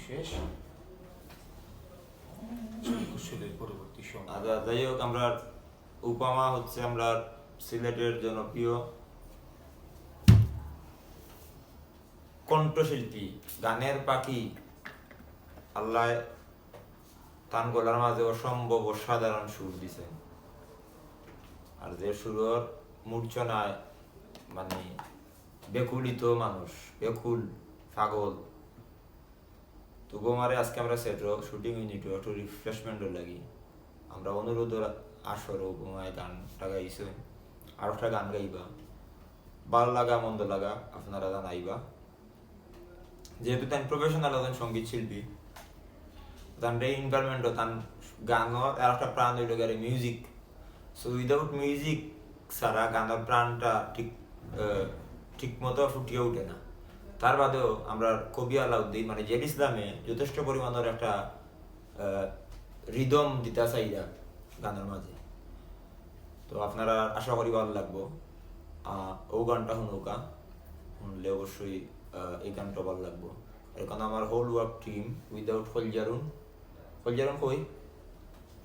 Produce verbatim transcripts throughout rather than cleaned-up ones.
শেষ। কুশলের পরবর্তী সময়। আচ্ছা, যাই হোক, আমরা উপমা হচ্ছে আমরা সিলেটের জনপ্রিয় কণ্ঠশিল্পী, গানের পাখি। আল্লাহ তান গলার মাঝে অসম্ভব অসাধারণ সুর দিছেন। আর যে সুরর মূর্ছনায় মানে বেকুলিত মানুষ, বেকুল, পাগল। তবু আমারে আজকে আমরা সেটও, শুটিং ইউনিটও একটু রিফ্রেশমেন্টও লাগি। আমরা অনুরোধর আসরও উপমায় গানটা গাইছে, আর একটা গান গাইবা। ভালো লাগা মন্দ লাগা আপনারা জানাইবা। যেহেতু তান প্রফেশনাল একজন সঙ্গীত শিল্পী, তান এই এনভায়রনমেন্টও, তান গানর আর একটা প্রাণ হইল গেলে মিউজিক। সো উইদাউট মিউজিক ছাড়া গানর প্রাণটা ঠিক আহ, ঠিক মতো ফুটিয়ে ওঠে না। তার বাদেও আমরা কবি আলাউদ্দিন মানে জেড ইসলামে যথেষ্ট পরিমাণের একটা রিদম দিতা চাইরা গানর মাঝে। তো আপনারা আশা করি ভালো লাগবো। আহ, ও গানটা হুনউক্কা, হুনলে অবশ্যই আহ, এই গানটা ভালো লাগবো। এখন আমার হোল ওয়ার্ক টিম উইদাউট খলজারুন, খলজারুন কই?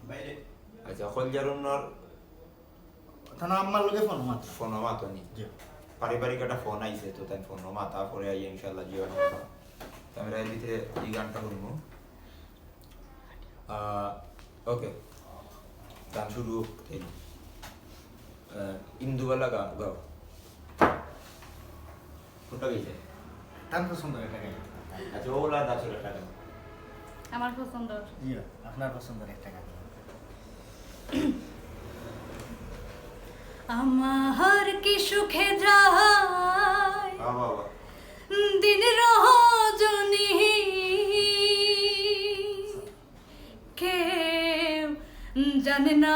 বাইরে। আচ্ছা, খলজারুনর তান আম্মার লগে ফোন মাত। ফোন মাতো নি? জি। পারিবারিক একটা ফোন আইছে, তো তাই ফোন মাতা পরে আইয়া ইনশাআল্লাহ জিও না। তো আমরা এর ভিতরে এই গানটা শুনবো। আহ, ওকে, গান শুরু হোক তাইলে। আহ, ইন্দুবালা গান গাও। কোনটা গাইছে? তার পছন্দের একটা গান। আচ্ছা, ওলা দাসের একটা গান। আমার পছন্দ। জি, আপনার পছন্দের একটা গান। আমার কি সুখে যায় বাহ, বাহ, বাহ। দিন রজনী, কেউ জানে না।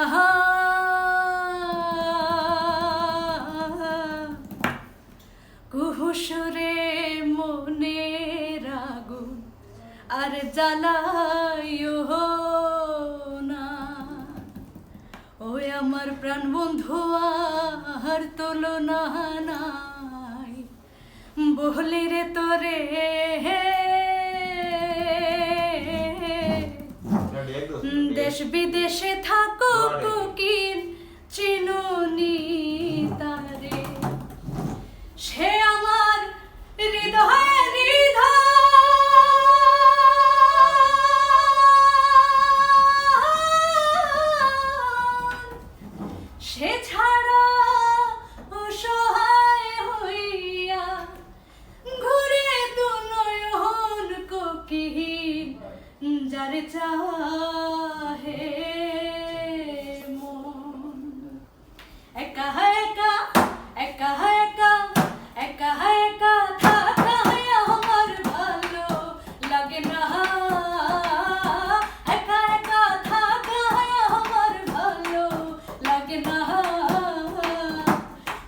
কুহুসুরে মনের আগুন আর জ্বালাইও না। ওই আমার প্রাণ বন্ধু, আর তুলনা নাই। বলি রে তোরে, দেশ বিদেশে থাকো কোকিল, চিনুনি তারে। সে আমার হৃদয়ের হৃদয়। সে ছাড়া অসহায় হইয়া ঘুরে দু নয়ন কোকিল, যারে চাহে মন। একা একা, একা একা, একা একা থাকায় আমার ভালো লাগে না। একা একা থাকায় আমার ভালো লাগে না।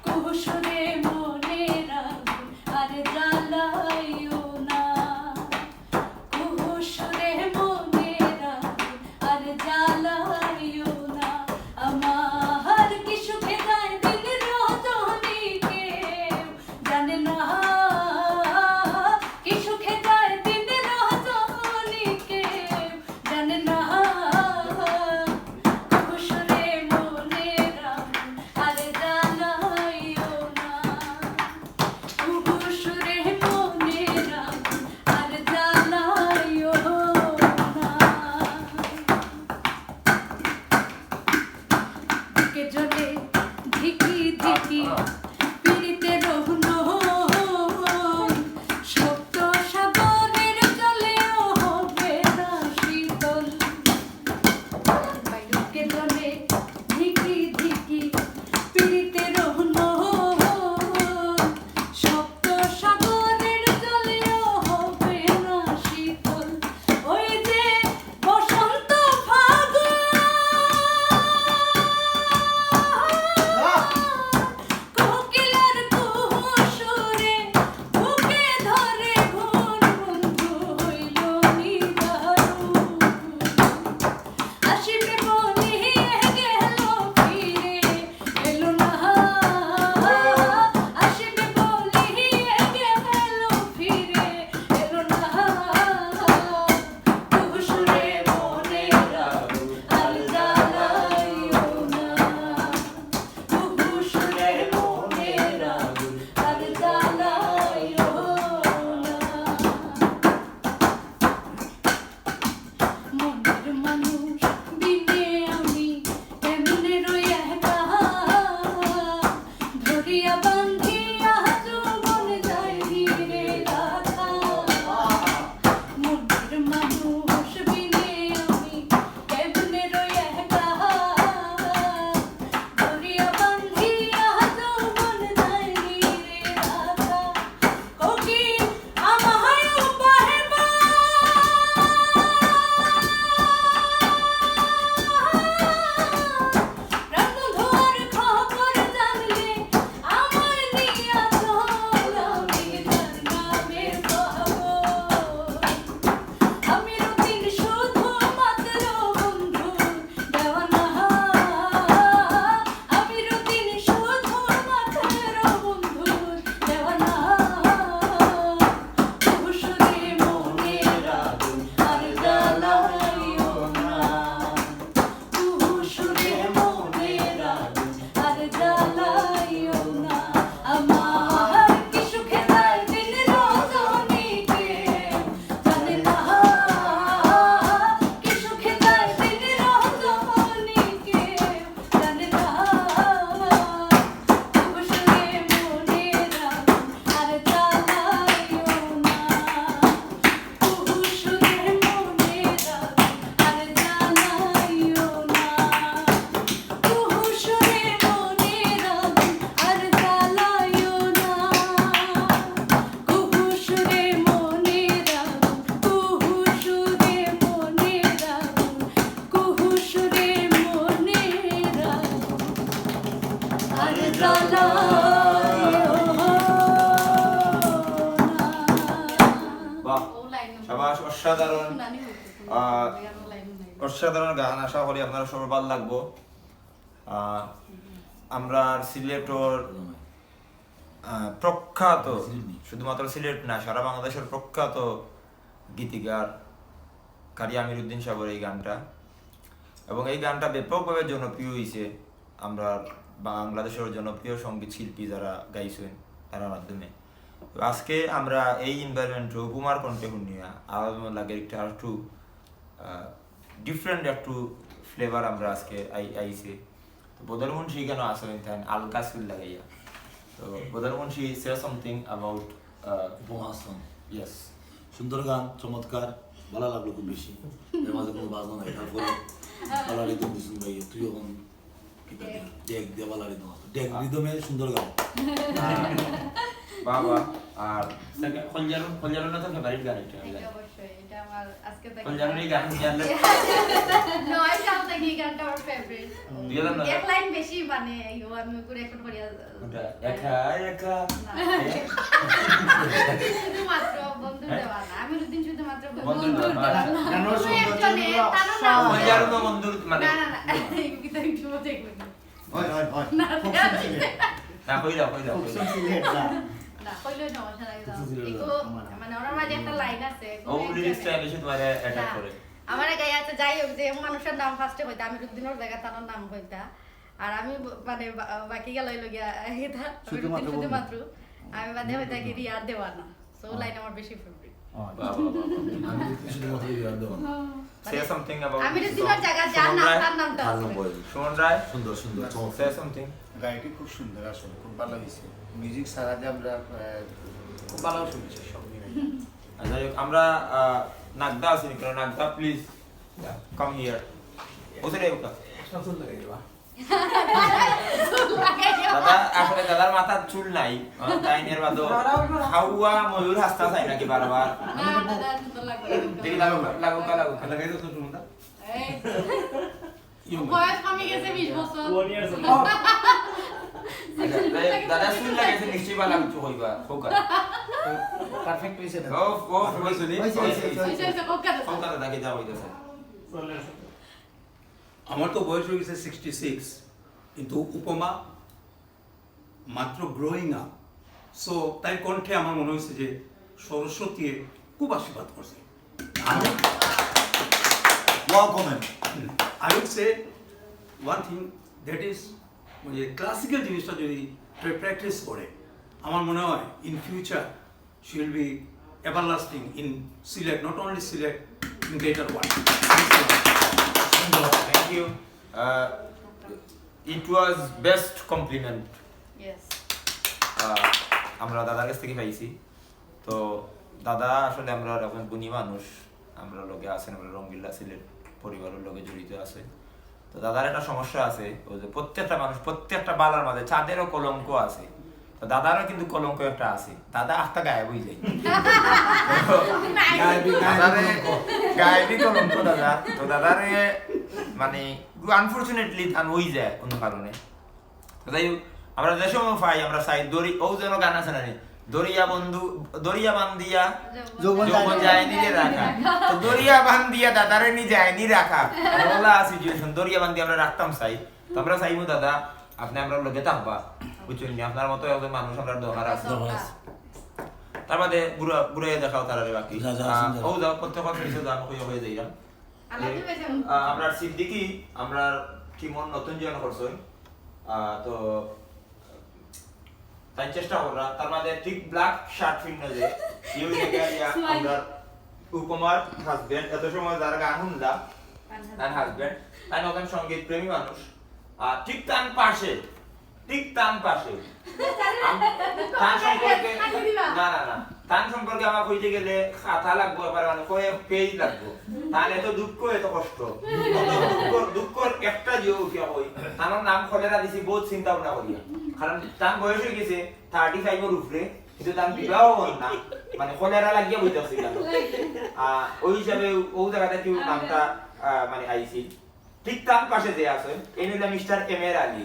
কুহুসুরে মনের আগুন আর জ্বালাইও না। কুহুসুরে মনের আগুন আর জ্বালাইও অসাধারণ, আহ, অসাধারণ গান। আশা করি আপনারা সবার ভালো লাগবো। আহ, আমরা সিলেটর, আহ, প্রখ্যাত, শুধুমাত্র সিলেট না, সারা বাংলাদেশের প্রখ্যাত গীতিকার কারি আমির উদ্দিন সাহেবের এই গানটা, এবং এই গানটা ব্যাপকভাবে জনপ্রিয় হইছে আমরা বাংলাদেশের জনপ্রিয় সঙ্গীত শিল্পী যারা গাইছেন তারার মাধ্যমে। তো আজকে আমরা এই এনভায়রনমেন্টে উপমার কণ্ঠে শুনিয়া আমার লাগে একটা একটু, আহ, ডিফারেন্ট একটু ফ্লেভার আমরা আজকে আই-, আইছে। তো বদর মুন্সি কেন আসলেন তাই আলগা সুর লাগাইয়া। তো বদর মুন্সি, say something about, আহ, উপমা আসলাম। Yes. সুন্দর গান, চমৎকার, ভালো লাগলো খুব বেশি। এর মাঝে কোনো বাজনা নাই, তারপরে ভালো রিদম দিছুন ভাই, তুই এখন কি ডেক। ডেক দিয়ে ভালো রিদম আছে। ডেক রিদমে সুন্দর গান। বাবা, আর কলজারুন, কলজারুন তো ফেভারিট গান এটা। এটা অবশ্যই, এটা আমার আজকে থেকে কলজারুন এই গান জানলে নয় সাল থেকে এই গানটা আমার ফেভারিট। দুই হাজার নয়। এক লাইন বেশি মানে, এই ও আমি করে এখন করিয়া ওটা একা একা। না। শুধুমাত্র বন্ধু দেওয়া না, আমি ওই দিন শুধুমাত্র বন্ধু বন্ধু দেওয়া দেওয়া না। না। গানও সুন্দর, একজনে, চুলগুলো তারও নাম অসাধারণ। কলজারুন তো বন্ধুর মানে না, না, না। এই বিধায় একটু মজা করবো। হয়, হয়, হয়। না, ফোক সং সিলেট। না, কইলা, কইলা, ফোক কইলা। সং সিলেট, না। না, কইলেও সমস্যা নাই, যাও। ফোক সং সিলেট, এগো, আমার। মানে, ওনার মাঝে একটা লাইন আছে, ও কোনো লিরিক্সটা একটা এসে তোমার অ্যাটাক না। করে। আমার গায়ে আছে, যাই হোক, যে মানুষের নাম ফার্স্টে হইতা, আমির উদ্দিনের জায়গা তার নাম হইতা। আর আমি ব-, মানে, বা-, বাকি গেল হইলো গিয়া, এটা, আমির উদ্দিন শুধুমাত্র বন্ধু। শুধুমাত্র। আমি বাদে হইতা কি রিয়ার দেওয়ানা। So, ও। লাইন আমার বেশি ফেভারিট। ও, আচ্ছা। বাহ, বাহ, বাহ, বাহ। আমি শুধুমাত্র রিয়ার দেওয়ানা। Say something about আমির উদ্দিনের জায়গা যার নাম, সুমন রায়। তার নামটা আছে। সুমন রায়। সুন্দর, সুন্দর, চমৎকার। Say something. গাড়িটি খুব সুন্দর আসলে, খুব ভালো হয়েছে। মিউজিক ছাড়া যে আমরা, আহ, খুব ভালো শুনছি সব মিলে। আচ্ছা, যাই হোক, আমরা, আহ, নাগদা আছি, কারণ নাগদা, please, come here. ওসে রে, ওকা। দাদা, আসলে দাদার মাথার চুল নাই, আহ, তাই নের বাদে খাওয়া ময়ূর হাসতা চাই নাকি বারবার? না, দাদা, সুন্দর লাগবে। দেখি, লাগো, লাগো, লাগো। লাগাই দাও তো চুলটা। এই। বয়স কমে গেছে বিশ বছর। আচ্ছা, দাদা, চুল লাগাইছে নিশ্চয়ই ভালা কিছু কইবা, খোকা। পারফেক্ট হইছে না। ও, ও, হইছে নি? হইছে, হইছে, হইছে। হইছে, হইছে, খোকা দাদা। খোকা দাদা কি যা হইতেছে? আমার তো বয়স হয়ে গেছে সিক্সটি সিক্স, কিন্তু উপমা মাত্র গ্রোয়িং আপ। সো তাই কণ্ঠে আমার মনে হয়েছে যে সরস্বতী খুব আশীর্বাদ করছে। Wow comment. I would say one thing, that is, ওই যে ক্লাসিক্যাল জিনিসটা যদি প্র্যাকটিস করে, আমার মনে হয় in future she will be everlasting in Sylhet, not only Sylhet, in greater world. Thank you. Uh, it was best compliment. Yes. Uh, আমরা দাদার কাছ থেকে পাইছি। তো দাদা আসলে আমরা এরকম গুণী মানুষ, আমরা লগে আছেন, আমরা রঙ্গিলা সিলেট পরিবারের লগে জড়িত আছে। তো দাদার একটা সমস্যা আছে, ওই যে প্রত্যেকটা মানুষ, প্রত্যেকটা বালার মাঝে চাঁদেরও কলঙ্ক আছে। তো দাদারও কিন্তু কলঙ্ক একটা আছে, দাদা আখতা গায়েব হয়ে যায়। গায়েবী, গায়েবী দাদারে কলঙ্ক। গায়েবী কলঙ্ক দাদা। তো দাদারে মানে আনফরচুনেটলি তান হয়ে যায় কোনো কারণে। তো যাই হোক, আমরা যে সময় পাই, আমরা চাই দরি-, ও যেন গান আছে না রে, দরিয়া বন্ধু, দরিয়া বান্ধিয়া যৌবন যৌবন যায়নি। যায়নি রে রাখা। তো দরিয়া বান্ধিয়া দাদারে নি যায়নি রাখা। আর ওলা সিচুয়েশন, দরিয়া বান্ধিয়া আমরা রাখতাম চাই। তো আমরা চাইমু দাদা, আপনি আমরা লগে থাকবা। বুঝছেন নি? আপনার মতো একজন মানুষ আমরা দরকার আছে। দরকার আছে। তার বাদে ঘুরা-, ঘুরাইয়া দেখাও তারারে বাকি। যা, যা, আহ, আসুন, যা। ও যাও, প্রত্যেক কথা এসে যাও, আমি কইয়া কইয়া যাইলাম। আল্লাহ এ, হাফেজ। আহ, আমরা সিদ্দিকি, আমরা টিমর নতুন জয়েন করছই। আহ, তো তাই চেষ্টা কররা, তার মাঝে ঠিক ব্ল্যাক শার্ট ফিন না যে, ইউ লেগে ইয়া, স্মাইল। আমরা উপমার হাজবেন্ড, এত সময় যারা গান শুনলা, তার হাজবেন্ড, তাই নতুন সঙ্গীত প্রেমী মানুষ। আর ঠিক তার পাশে, ঠিক তার পাশে, আম-, তার সম্পর্কে, না, না, না, তার সম্পর্কে আমার কইতে গেলে কথা লাগবো, আবার মানে কয়েক পেজ লাগবো। তার এত দুঃখ, এত কষ্ট, কত দুঃখ, দুঃখর একটা জিও উঠিয়া কই, তার নাম কলেরা দিছি, বহুত চিন্তা ভাবনা করিয়া। কারণ তার বয়স হয়ে গেছে, থার্টি ফাইভর উপরে, কিন্তু তার বিবাহ হল না, মানে কলেরা লাগিয়া বইতে আছে কেন? আহ, ওই হিসাবে ও জায়গাটা কেউ নামটা, আহ, মানে আইছিল। ঠিক তার পাশে যে আছে, এই নিলে মিস্টার এম এর আলী।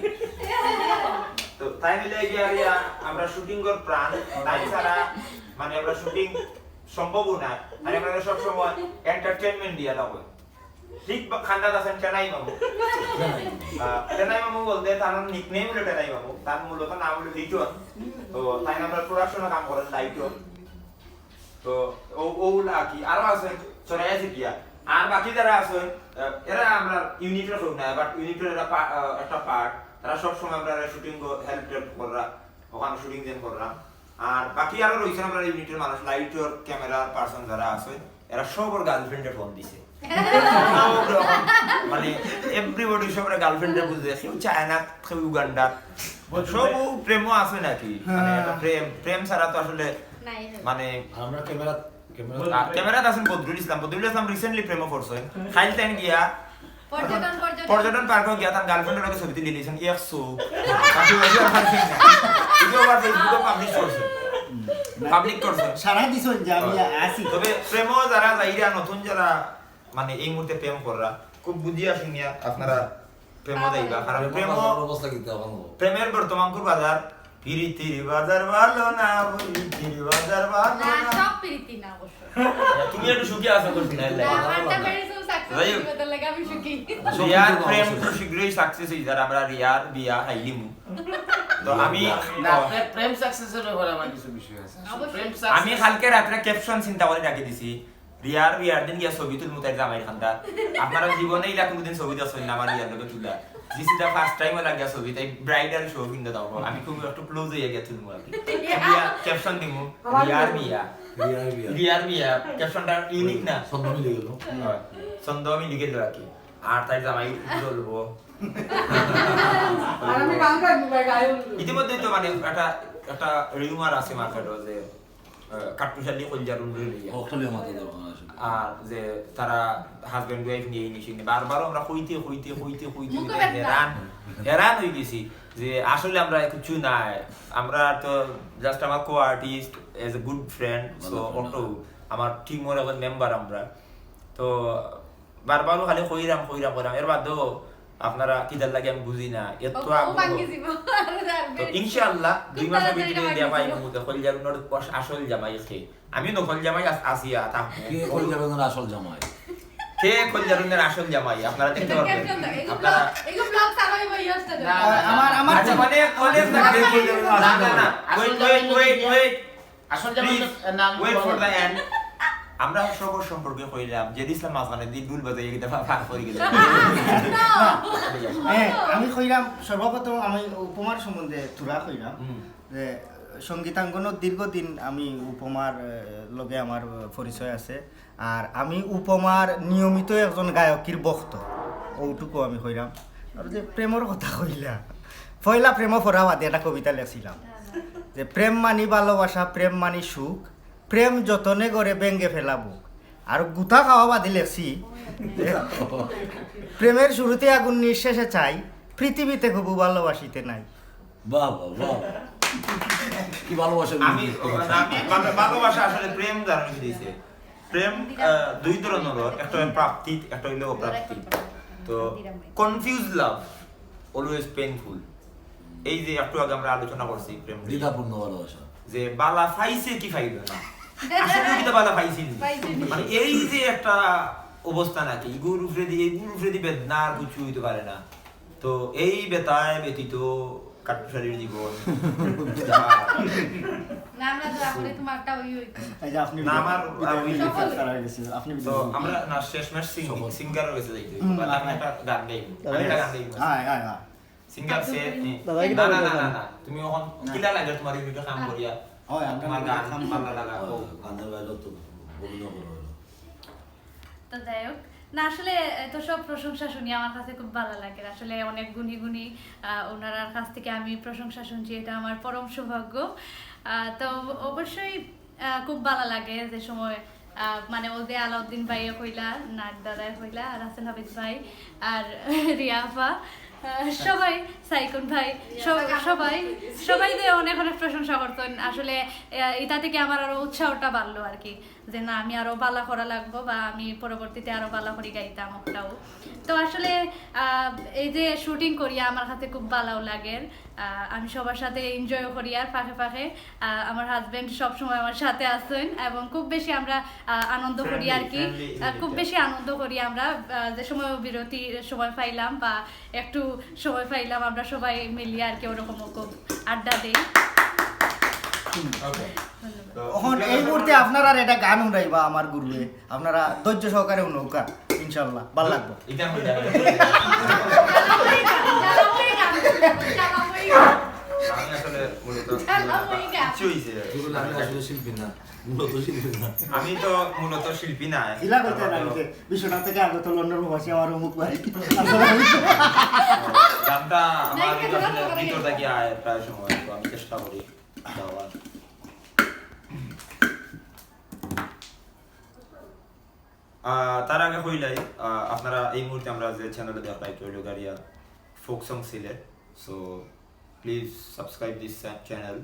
তো তাই মিলে এই যে আর ইয়া, আমরা শুটিং কর প্রাণ, তাই ছাড়া মানে আমরা শুটিং সম্ভবও না। আর আমরা সব সময় এন্টারটেইনমেন্ট দিয়া থাকো। ঠিক বা-, খান্দাত আছেন টেনাই মামু। আহ, টেনাই মামু বলতে তার নিকনেম হলো টেনাই মামু, তার মূলত নাম হলো লিটন। তো তাই আমরা প্রোডাকশনে কাম করেন লাইটন। তো ও, ও লাকি আরো আছে চড়াইয়া জিপিয়া। আর বাকি যারা আছে, আহ, এরা আমরা ইউনিটের কেউ না, বাট ইউনিটের এরা পা-, আহ, একটা পার্ট। তারা সব সময় আমরা শুটিং হেল্প টেল্প কররা, ওখানে শুটিং যেন কররা। আর বাকি আরো রয়েছেন আমরা ইউনিটের মানুষ, লাইটর ক্যামেরা পার্সন যারা আছে, এরা সবর গার্লফ্রেন্ডে ফোন দিছে। সব রকম, মানে, এভরিবডি সবরে গার্লফ্রেন্ডে বুঝে, কেউ চায়না, কেউ উগান্ডা, সব প্রেমও আছে নাকি? মানে, একটা প্রেম, প্রেম ছাড়া তো আসলে, নাই। মানে, আর আমরা ক্যামেরা, ক্যামেরা আর ক্যামেরাত আছেন বদরুল ইসলাম। বদরুল ইসলাম রিসেন্টলি প্রেমও করছেন। খাইল তাইন গিয়া পর্যটন, পর্যটন। পর্যটন পার্কে গিয়া তার গার্লফ্রেন্ডের লগে ছবি তুলি নিয়েছেন, এক চোখ। বাকি ওই আর পারছেন না। ভিডিও আবার Facebook-এ পাবলিশ করছেন। পাবলিক করছেন। সারা দিছন যে আমি আছি। তবে প্রেমও যারা যাইরা, নতুন যারা, মানে, এই মুহূর্তে প্রেম কররা, খুব বুঝিয়া শুনিয়া আপনারা প্রেমও যাইবা। কারণ প্রেম প্রেমও বাজারের অবস্থা কিন্তু এখন হলো। প্রেমের বর্তমানকুর বাজার, পিরিতির বাজার ভালো না, পিরিতির বাজার ভালো না, না। সব পিরিতি না অবশ্য। তুমি একটু সুখী আশা করছি না, এর না, লাগি। আমারটা very soon success যাই হোক। হইবে, তার লাগি আমি সুখী। রিয়ার প্রেম খুব শীঘ্রই সাকসেস হয়ে যার, আমরা রিয়ার বিয়া খাইলিমু। তো আমি না, প্রে-, প্রেম সাকসেসের ব্যাপারে আমার কিছু বিষয় আছে। অবশ্যই। প্রেম আমি সাকসেস কালকে রাত্রে ক্যাপশন চিন্তা করে রাখি দিছি, রিয়ার বিয়ার দিন গিয়া ছবি তুলমু তাই জামাইর খান্দাত। আপনারা জীবনে ইলা কোনোদিন ছবি দেখছেন না আমার রিয়ার লগে তুলা। This is the first time OLA গিয়া ছবি, তাই ব্রাইডাল শো কিনতে দাও। আমি খুব একটু ক্লোজ হইয়া গিয়া তুলমু আর কি। ক্যাপশন দিমু, রিয়ার বিয়া। রিয়ার বিয়া। রিয়ার বিয়া। ক্যাপশনটা ইউনিক না? ছন্দ মিলি গেল। হ্যাঁ, ছন্দ মিলি গেল আর কি। আর তাই জামাই জ্বলবো। আর আমি গান গাইবো, ভাই, গায়ে হলুদ। ইতিমধ্যেই তো মানে একটা, একটা রিউমার আছে মার্কেটে যে, আহ, কাট্টুশালী কইলজার উন্ডুরি লইয়া। অকলে মাথা ধরো না আসলে। আর যে তারা হাজব্যান্ড ওয়াইফ নিয়ে এই নিশি নিয়ে বারবার আমরা কইতে, কইতে, কইতে, কইতে, মুখে কইতে ব্যথা। হেরান, হেরান হয়ে গেছি যে আসলে আমরা কিছু নাই। আমরা তো just আমার co-artist, as a good friend, ভালো so friend। অটো, আমার টিমর এখন মেম্বার আমরা। তো বারবারও খালি কইরাম, কইরাম, কইরাম। এর বাদেও আপনারা কিতার লাগি আমি বুঝি না। এত ও, ও আগ্রহ। ভাঙ্গি দিব। আরো জানবে। তো ইনশাআল্লাহ দুই খুব মাসের তাড়াতাড়ি ভিতরে ভাঙ্গি দিয়া পাই দিব। মুহূর্তে কইলজার উন্ডুরির আস-, আসল জামাই খে। আমি নকল জামাই আস-, আসিয়া থাকবো। কে কইলজার উন্ডুরির আসল জামাই? কে কইলজার উন্ডুরির আসল জামাই? আপনারা দেখতে পারবেন। ক্যাপশন দাও। এগুলো আপনারা ব্লগ, এগুলো ব্লগ সারা হইব, ইয়েস তো না, না, না। আমার, আমার আমার জীবনে অনেক জায়গায় কে কইলজার উন্ডুরির আসল জামাই? না, না, না। Wait, wait, wait, wait। আসল জামাই তো, please, না, আমি wait for the end। আমরা সব সম্পর্কে কইলাম, জেড ইসলাম মাঝখানে দিয়ে ঢুল বাজাইয়া কিতা ফা-, ফাঁক করে গেল। হ্যাঁ, আমি কইলাম, সর্বপ্রথম আমি উপমার সম্বন্ধে থুড়া কইলাম হুম। যে সঙ্গীতাঙ্গনর দীর্ঘদিন আমি উপমার, এ, লগে আমার পরিচয় আছে। আর আমি উপমার নিয়মিত একজন গায়কীর ভক্ত, ওটুকু আমি কইলাম। আর যে প্রেমর কথা কইলা, পয়লা প্রেমও পড়া বাদে একটা কবিতা লেখছিলাম যে, "প্রেম মানি ভালোবাসা, প্রেম মানি সুখ, প্রেম যতনে করে ভেঙে ফেলা বুক।" আর গুতা খাওয়া বাদে লেখছি যে, "প্রেমের শুরুতে আগুন, নিঃশেষে ছাই, পৃথিবীতে কবু ভালোবাসিতে নাই।" বাহ, বাহ, বাহ। কি ভালোবাসা আমি, মিলে। আমি ভালো-, ভালোবাসা আসলে প্রেম ধারণ করেছে। প্রেম, আহ, দুই ধরনের, একটা হয় প্রাপ্তি, একটা হইলো অপ্রাপ্তি। তো confused love always painful। এই যে একটু আগে আমরা আলোচনা করছি প্রেম নিয়ে। দ্বিধাপূর্ণ ভালোবাসা। যে বালা পাইছে কি পাইল না, আসলে কিতা বালা পাইছে নি? পাইছে নি। মানে এই যে একটা অবস্থা নাকি, ইগুর উপরে দিয়ে, ইগুর উপরে দিয়ে বেদনা আর কিছু হইতে পারে না। তো এই বেতায় ব্যতীত কাট্টুশালীর জীবন। না, আমরা দোয়া করি তোমারটা ওই হইতো। এই যে আপনি না, আমার, বিদায় আমি নিতে সফল। খারাপ হয়ে গেছে। আপনি তো বিদায় নিতে আমরা না শেষ ম্যাচ সিং-, সফল। সিঙ্গারের কাছে যাইতে হইব। হুম, বাট আমি হ্যাঁ। একটা গান গাইব। আমি একটা গান গাইব। হ্যাঁ, হ্যাঁ, হ্যাঁ। সিঙ্গার সে, দাদা, কি না, না, গান না, গাইবেন? না, না। তুমি এখন না। কিলা লাগে তোমার ইউনিটে কাম করিয়া? হয়, আমরা তোমার ইউনিটে গান কাম ভালো করি। লাগা, ও। গানের বাইরে তো অভিনয় করো। তো যাই হোক, না আসলে এত সব প্রশংসা শুনি আমার কাছে খুব ভালো লাগে। আসলে অনেক গুণী গুণী, আহ, ওনারার কাছ থেকে আমি প্রশংসা শুনছি, এটা আমার পরম সৌভাগ্য। আহ, তো অবশ্যই, আহ, খুব ভালো লাগে যে সময়, আহ, মানে ওই যে আলাউদ্দিন ভাইয়ে কইলা, নাগ দাদায় কইলা, আর রাসেল হাবিব ভাই, আর রিয়া আপা, আহ, সবাই, সাইকুন ভাই, সব- সবাই, সবাই যে অনেক অনেক প্রশংসা করছেন। আসলে, আহ, এটা থেকে আমার আরো উৎসাহটা বাড়লো আর কি, যে না, আমি আরো বালা করা লাগবো বা আমি পরবর্তীতে আরো বালা করি গাইতাম ওটাও। তো আসলে, আহ, এই যে শুটিং করিয়া আমার কাছে খুব ভালো লাগে। আহ, আমি সবার সাথে এনজয় করি আর ফাঁকে ফাঁকে, আহ, আমার হাজবেন্ড সবসময় আমার সাথে আছেন এবং খুব বেশি আমরা, আহ, আনন্দ করি আর কি। Friendly, friendly আহ, খুব বেশি আনন্দ করি আমরা, আহ, যে সময় বিরতি সময় পাইলাম বা একটু সময় পাইলাম, আমরা সবাই মিলিয়া আর কি ওরকম খুব আড্ডা দেই। এখন এই মুহূর্তে আপনারা একটা গান উঠাইবা আমার গুরুয়ে, আপনারা ধৈর্য সহকারে উনৌকা, ইনশাল্লাহ ভালো লাগবো। এটা হয়ে যাবে। আমি আসলে মূলত ইচ্ছে হয়েছে। আমি আসলে শিল্পী না, মূলত শিল্পী না। আমি তো মূলত শিল্পী না। ইলা করতে না, আমি যে বিশ্বনাথ থেকে আগত লন্ডন প্রবাসী আমার অমুক বাড়ি। গানটা আমার আসলে ভিতর থেকে আয় প্রায় সময়, তো আমি চেষ্টা করি গাওয়ার। আহ, তার আগে কইলাই, আহ, আপনারা এই মুহূর্তে আমরা যে চ্যানেলে দেখা পাই, কেউলগারিয়া folk song Sylhet. So please subscribe this channel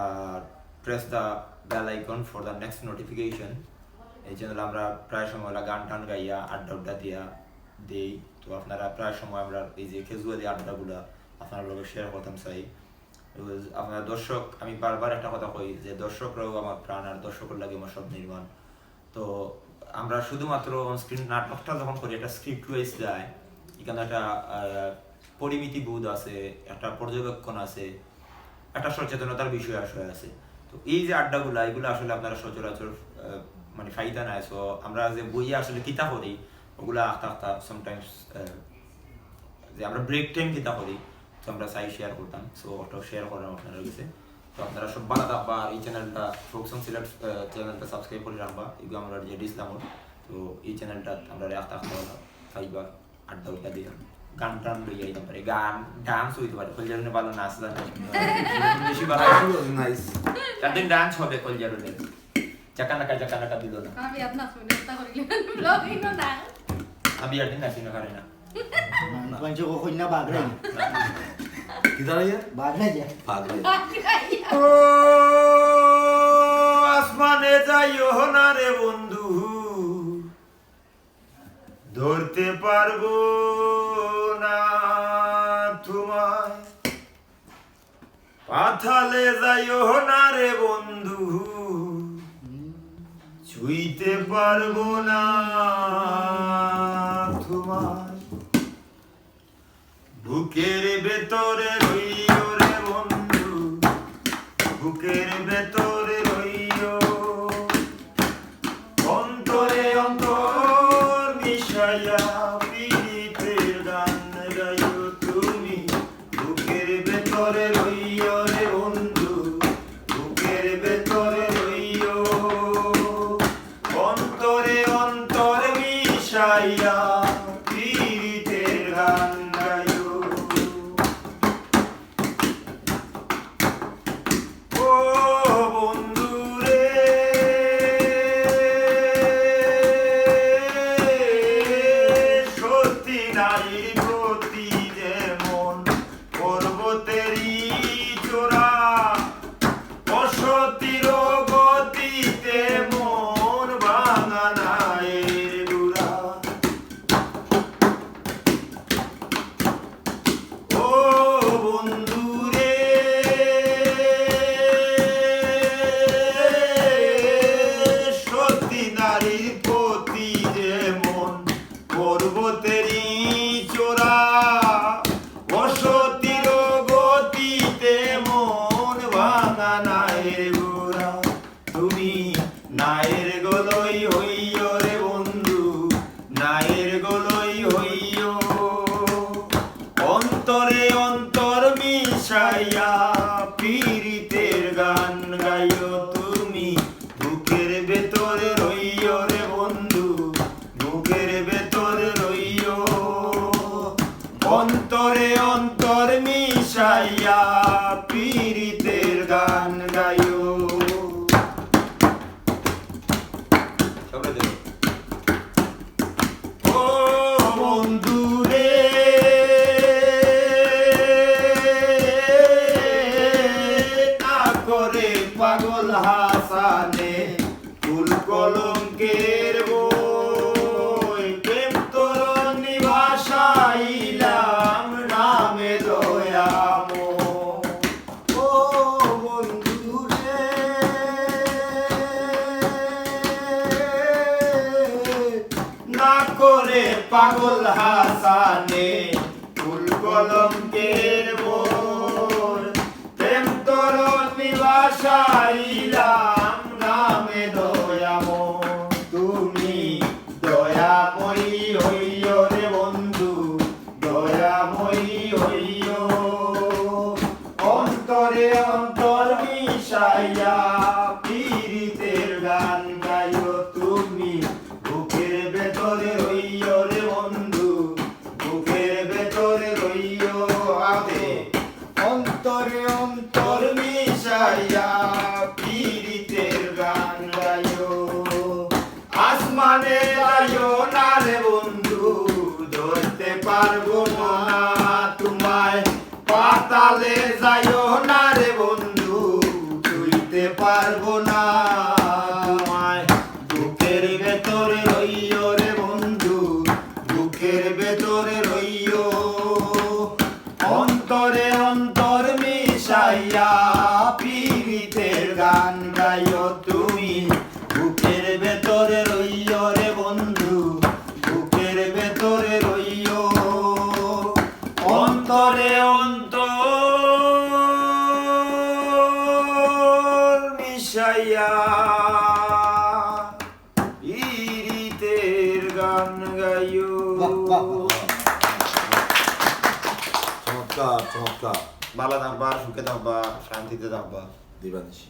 আর press the bell icon for the next notification। এই চ্যানেলে আমরা প্রায় সময় ওলা গান টান গাইয়া আড্ডা উড্ডা দিয়া দেই। তো আপনারা প্রায় সময় আমরা এই যে ক্যাজুয়ালি আড্ডাগুলা আপনার লগে শেয়ার করতাম চাই। Because আপনারা দর্শক, আমি বারবার একটা কথা কই যে দর্শকরাও আমার প্রাণ আর দর্শকর লাগি আমার সব নির্মাণ। তো আমরা শুধুমাত্র অন স্ক্রিন নাটকটা যখন করি, একটা স্ক্রিপ্ট ওয়াইজ যায়, এখানে একটা আহ, পরিমিতি বোধ আছে, একটা পর্যবেক্ষণ আছে, একটা সচেতনতার বিষয় আশয় আছে। তো এই যে আড্ডাগুলা, এগুলো আসলে আপনারা সচরাচর আহ, মানে ফাইদা নাই। সো আমরা যে বইয়ে আসলে কিতা করি, ওগুলা আখতা আখতা সামটাইমস যে আমরা ব্রেক টাইম কিতা করি, তো আমরা চাই শেয়ার করতাম। সো ওটাও শেয়ার করলাম আপনারা গেছে। তো আপনারা সব ভালো থাকবা, আর এই চ্যানেলটা ফোক সং সিলেট চ্যানেলটা সাবস্ক্রাইব করে রাখবা। এগুলো আমরা যে ইসলাম, তো এই চ্যানেলটা আমরা রাখতে থাকতে পারবা, পাইবা আড্ডা উড্ডা দিলাম, গান টান লইয়া আইতাম পারে, গান ডান্স হইতে পারে, কলজারুনে ভালো নাচ জানে, বেশি ভালো নাইস। একদিন ডান্স হবে কলজারুনে। চাকা নাকা চাকা নাকা দিল না। আমি আপনার ফোনে কথা করিলে ব্লগিং না। আমি একদিন নাচি না পারে না। পঞ্চ কইনা বাগড়াই। কিদার ইয়া? বাগড়াই যায়। পাগল। ও আসমানে যাইও না রে বন্ধু, ধরতে পারবো না তোমায়। পাতালে যাইও না রে বন্ধু, ছুঁইতে পারবো না তোমায়। বুকের ভেতরে রইও রে বন্ধু, বুকের ভেতরে রইও। অন্তরে অন্তর মিশাইয়া পিরিতের গান গাইও তুমি। বুকের ভেতরে রইও রে বন্ধু, বুকের ভেতরে রইও। অন্তরে অন্তর মিশাইয়া পিরিতের গান গাইও। ও বন্ধু রে, সতী নারীর প্রতি যেমন পর্বতেরই চূড়া, অসতীর গতিতে মন ভাঙা নায়ের গুড়া। ও বন্ধু রে, সতী নারীর প্রতি যেমন পর্বতেরই চূড়া, অসতীর গতিতে মন ভাঙা নায়ের গুড়া। তুমি নায়ের গলই হইও রে বন্ধু, নায়ের গলই হইও। অন্তরে অন্তর মিশাইয়া পিরিতের গান গাইও তুমি। বুকের ভেতরে রইও রে বন্ধু, বুকের ভেতরে রইও। অন্তরে অন্তর মিশাইয়া পিরিতের গান গাইও। ও বন্ধু রে, না করে পাগল হাসানে ফুল কলঙ্কের বই। প্রেম তরণী ভাসাইলাম নামে দয়াময়। তুমি দয়াময়ী হইও রে বন্ধু, দয়াময়ী হইও। অন্তরে অন্তর মিশাইয়া পীড়িতের গান গাইও তুমি। বুকের ভেতরে রইও রে বন্ধু, বুকের ভেতরে রইও। আতে। অন্তরে অন্তর মিশাইয়া পীড়িতের গান গাইও। আসমানে যাইও না রে বন্ধু, ধরতে পারবো না তোমায়। পাতালে যাইও না রে বন্ধু, ছুঁইতে পারবো না তোমায়। বুকের ভেতরে রইও রে বন্ধু, বুকের ভেতরে রইও। অন্তরে অন্তর মিশাইয়া পীড়িতের গান গাইও তুমি। বুকের ভেতরে রইও রে বন্ধু, বুকের ভেতরে রইও। অন্তরে অন্তর মিশাইয়া পীড়িতের গান গাইও। বাহ, বাহ, বাহ, বাহ। চমৎকার, চমৎকার। ভালা থাকবা, সুখে থাকবা, শান্তিতে থাকবা। দিবানিশি।